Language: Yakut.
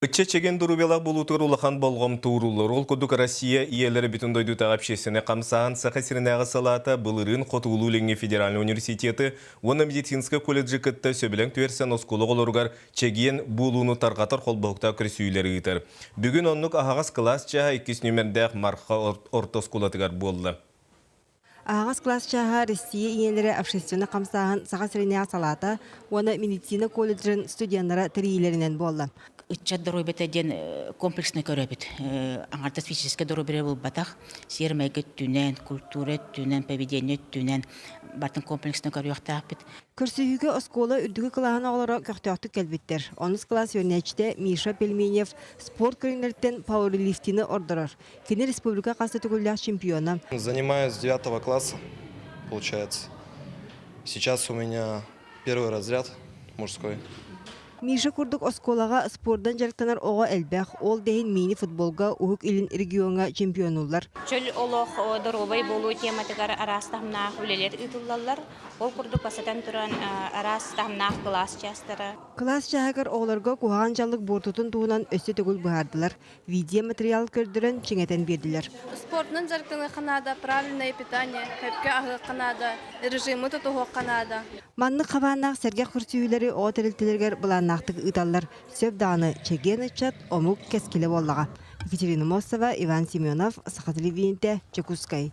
Ыччат чэгиэн доруобуйалаах буолуутугар улахан болҕомто ууруллар. Ол курдук Россия ийэлэрэ бүтүн дойдутааҕы общественнай хамсааһын Саха сиринээҕи салаата былырыын Хотугулуу-Илиҥҥи федеральнай университеты уонна медицинскэй колледжы кытта сөбүлэҥ түһэрсэн оскуола оҕолоругар чэгиэн буолууну тарҕатар холбоһуктаах көрсүһүүлэри ыытар. Бүгүн оннук аһаҕас кылаас чааһа иккис нүөмэрдээх Марха орто оскуолатыгар буолла. Аһаҕас кылаас чааһа Россия ийэлэрэ общественнай хамсааһын Саха сиринээҕи салаата уонна медицина колледжын студеннара тэрийиилэринэн буолла. Ыччат доруобуйата диэн комплекснай көрөбүт. Аҥардас физическэй доруобуйа буолбатах, сиэр-майгы өттүнэн, культура өттүнэн, поведение өттүнэн барытын комплекснай көрүөхтээхпит. Көрсүһүүгэ оскуола үрдүкү кылааһын оҕолоро көхтөөхтүк кэлбиттэр. Онус кылаас үөрэнээччитэ Миша Пельменев спорт көрүҥнэриттэн пауэрлифтины ордорор. Кини республика хас да төгүллээх чемпиона. Занимаюсь с девятого класса, получается. Сейчас у меня первый разряд мужской. Миша курдук оскуолаҕа спордан дьарыктанар оҕо элбэх, ол да иһин мини-футболга Уһук Илин региоҥҥа чемпионуллар. Чөл олох доруобай буолуу тематыгар араас таһымнаах үлэлэр ыытыллаллар. Ол курдук бастатан туран араас таһымнаах кылаас чаастара. Кылаас чааһыгар оҕолорго куһаҕан дьаллык буортутун туһунан өссө төгүл быһаардылар. Видеоматериал көрдөрөн чиҥэтэн биэрдилэр. Спортунан дьарыктаныахха наада, правильное питание, сөпкө аһыахха наада, режимы тутуһуохха наада. Маннык хабааннаах сэргэх көрсүһүүлэри оҕо тэрилтэлэригэр былааннаахтык ыыталлар. Сөп даҕаны чэгиэн ыччат омук кэскилэ буоллаҕа. Екатерина Мостова, Иван Семенов, Саха телевидениетэ, Дьокуускай.